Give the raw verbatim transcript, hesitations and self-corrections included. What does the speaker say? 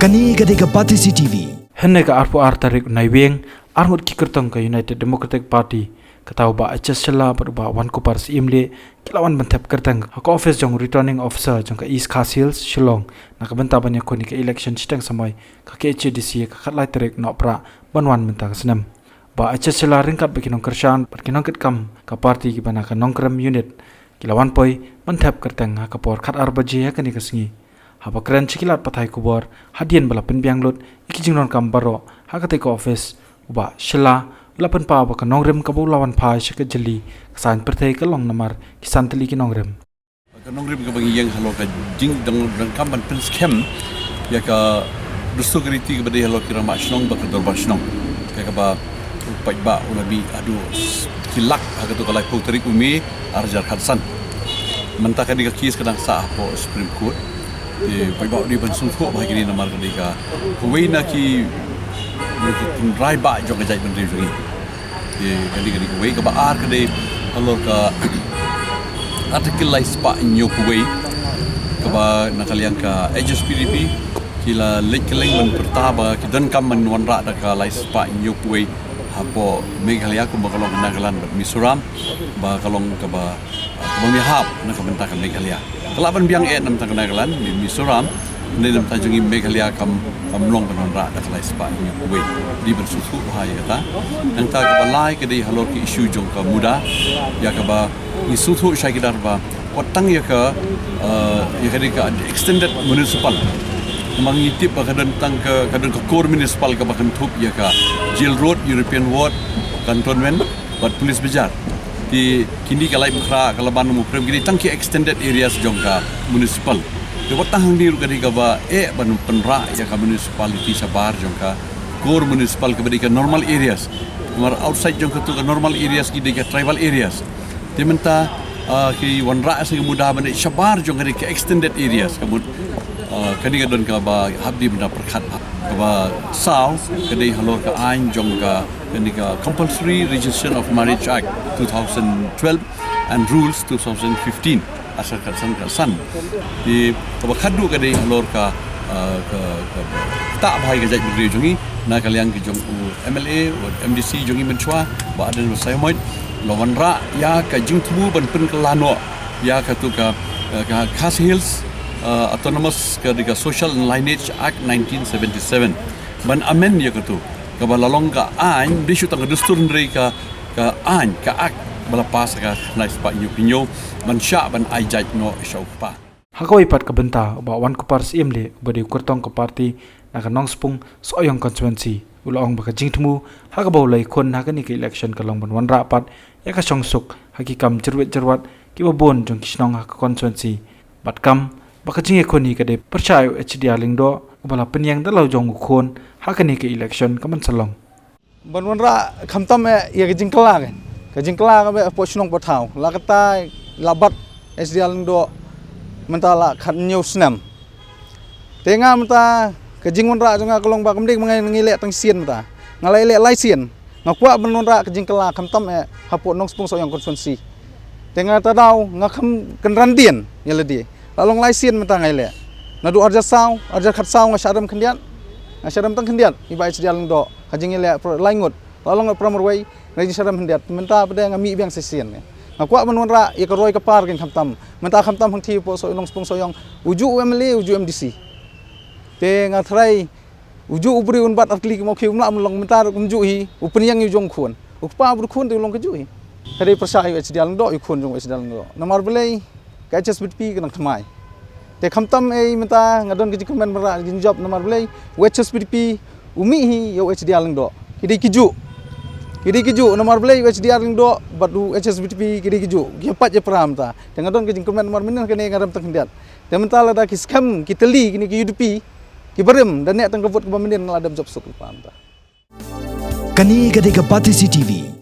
Kane ka dei ka Batesi T V. Hynne ka arphew ar tarik u Naiwieng, arngut ki kyrtong ka United Democratic Party, kata u Bah H S Shylla bad u Bah Wankupar Syiemlieh, ki la wan ban thep kyrteng ha ka office jong Returning Officer jong ka East Khasi Hills, Shillong, na ka bynta ban ïakhun ïa ka election shiteng samoi ka K H A D C ka khatlai tarik Nohprah ban wan mynta ka snem. Bah H S Shylla ryngkat bad ki nongkyrshan bad ki nongkitkam ka party kiba na ka Nongkrem unit, ki la wan poi ban thep kyrteng ha ka por khatar baje ha kane ka sngi. Haba kren sha ki lad pathai khubor hadien ba la pynbiang lut ïa ki jingdonkam baroh ha katei ka office, u Bah Shylla u la pynpaw ba ka nongrim kaba u la wan phai sha ka jylli ka saiñ pyrthei ka long namar ki san tylli ki nongrim. Ka nongrim kaba ngi ïeng halor ka jingdon, donkam ban pynskhem ïa ka dustur ka riti kaba dei halor ki rangbah shnong bad ka dorbar shnong. Ka kaba u paidbah u la mih haduh ki lak ha kato ka laiphew tarik u May arhajar khatsan. Mynta ka dei ka case ka dang sah hapoh Supreme Court. Te u paidbah u dei ban sngewthuh bha ïa kine namar ka dei ka kawei na ki, ki tynrai bah jong ka jaitbynriew jong ngi. Te ka dei, ka dei kawei. Kaba ar ka dei halor ka Article lai spah hynñiew phew wei, kaba na ka liang ka H S P D P ki la leit kylleng ban pyrta ba ki donkam ban wanrah da ka lai spah hynñiew phew wei hapoh Meghalaya, kumba ka long Nagaland bad Mizoram, ba ka long kaba, ah, kaba ym ïahap na ka bynta ka Meghalaya. Ka lah ban biang eh na bynta ka Nagaland, Mi-, Mizoram, hynrei na bynta jong ngi Meghalaya kam, kam long ban wanrah da ka lai spah hynñiew phew wei. Dei ban sngewthuh bha ïa kata. Nangta kaba lai ka dei halor ka issue jong ka MUDA, ïa kaba ngi sngewthuh shai kdar ba wat tang ïa ka, eh, ïa ka dei ka extended municipal. Namar ngi tip ba ka don tang ka, ka don ka core municipal kaba kynthup ïa ka Jail Road, European Ward, Cantonment bad Police Bazar. Te kine ka Laitumkhrah, ka Laban, Nongmukprem, ki dei tang ki extended areas jong ka municipal. Te wat tang hangne ruh ka dei kaba eh ban pynrah ïa ka municipality shabar jong ka core municipal kaba dei ka normal areas. Namar outside jong kato ka normal areas ki dei ka tribal areas. Te mynta, ah, ki wanrah sha ka MUDA ban leit shabar jong ka dei ka extended areas, ka mut, ah, kane ka don kaba hap dei ban da pyrkhat. Kaba saw ka dei halor ka aiñ jong ka, kane ka Compulsory Registration of Marriage Act two thousand twelve and Rules two thousand fifteen, arhajar khatsan khatsan. Te kaba khatduh ka dei halor ka, ah, ka, ka, ka ktah bha ïa ka jaitbynriew jong ngi na ka liang ka jong u M L A, u M D C jong ngi mynshuwa, Bah Ardent Basaiawmoit, la wanrah ïa ka jingthmu ban pynkylla noh ïa kato ka, eh, ka Khasi Hills, eh, Autonomous, ka dei ka Social and Lineage Act nineteen seventy-seven. Ban amend ïa kato, kaba la long ka aiñ, ym dei shuh tang ka dustur hynrei ka, ka aiñ, ka act ba la pass ha ka lai spah hynñiew phew hynñiew, ban shah ban ai jait noh sha u kpa. Ha kawei pat ka bynta, u Bah Wankupar Syiemlieh, uba dei u kyrtong ka party na ka Nongspung Sohiong constituency, u la ong ba ka jingthmu ha kaba u la ïakhun ha kane ka election ka long ban wanrah pat ïa ka shongsuk ha ki kam jyrwit jyrwat kiba bun jong ki shnong ha ka constituency. Bad kam ba ka jingïakhun hi ka dei pyrshah ïa u H D R Lyngdoh, uba la pynïeng da la u jong u khun ha kane ka election ka ban sa long. Ban wanrah khamtam eh ïa ka jingkylla, ka jingkylla kaba eh hapoh shnong hapoh thaw. La katta la bat H D R Lyngdoh mynta la khathynñiew snem. Te nga mynta ka jingwanrah jong nga ka long ba kam dei ba nga ngi leh tang sien mynta. Nga la leh lai sien. Nga kwah ban wanrah ka jingkylla khamtam eh hapoh Nongspung Sohiong constituency. Te nga ta daw nga kham kynran dien ïa lade. La long lai sien mynta nga ïaleh. Naduh arhajar saw, arhajar khatsaw nga shah rem khyndiat. Nga shah rem tang khyndiat ïa i Bah H D R Lyngdoh. Ka jingïaleh pra-, lai ngut. La long pra marwei, nga jingshah rem khyndiat. Mynta pat de nga mih biang shisien. Nga kwah ban wanrah ïa ka roi ka par keiñ khamtam. Mynta khamtam hangtei hapoh Sohiong, Nongspung Sohiong, u juh u M L A, u juh u M D C. Te nga tharai u juh u briew un bat ar tylli ki mawkhiew, um lah ban long, mynta ruh kumjuh hi, u pynïeng ïa u jong u khun. U kpa u briew khun te u long kajuh hi. Ka dei pyrshah ïa u H D R Lyngdoh, ïa u khun jong u H D R Lyngdoh. Namar balei ka H S P D P ka nang thymmai. Te khamtam ei mynta nga don ka jingkmen ban rah ka jingjop, namar balei u H S P D P u mih hi ïa u H D R Lyngdoh. Ki dei kijuh. Ki dei kijuh, namar balei u H D R Lyngdoh bad u H S P D P ki dei kijuh. Ki ïapait ïapra mynta. Te nga don ka jingkmen namar mynnin kane nga rem tang khyndiat. Te mynta lada ki skhem ki tylli kine ki U D P, ki barim, da neh tang ka vote kaba mynnin nga la dep jop suk lypa mynta. Kane ka dei ka Batesi T V.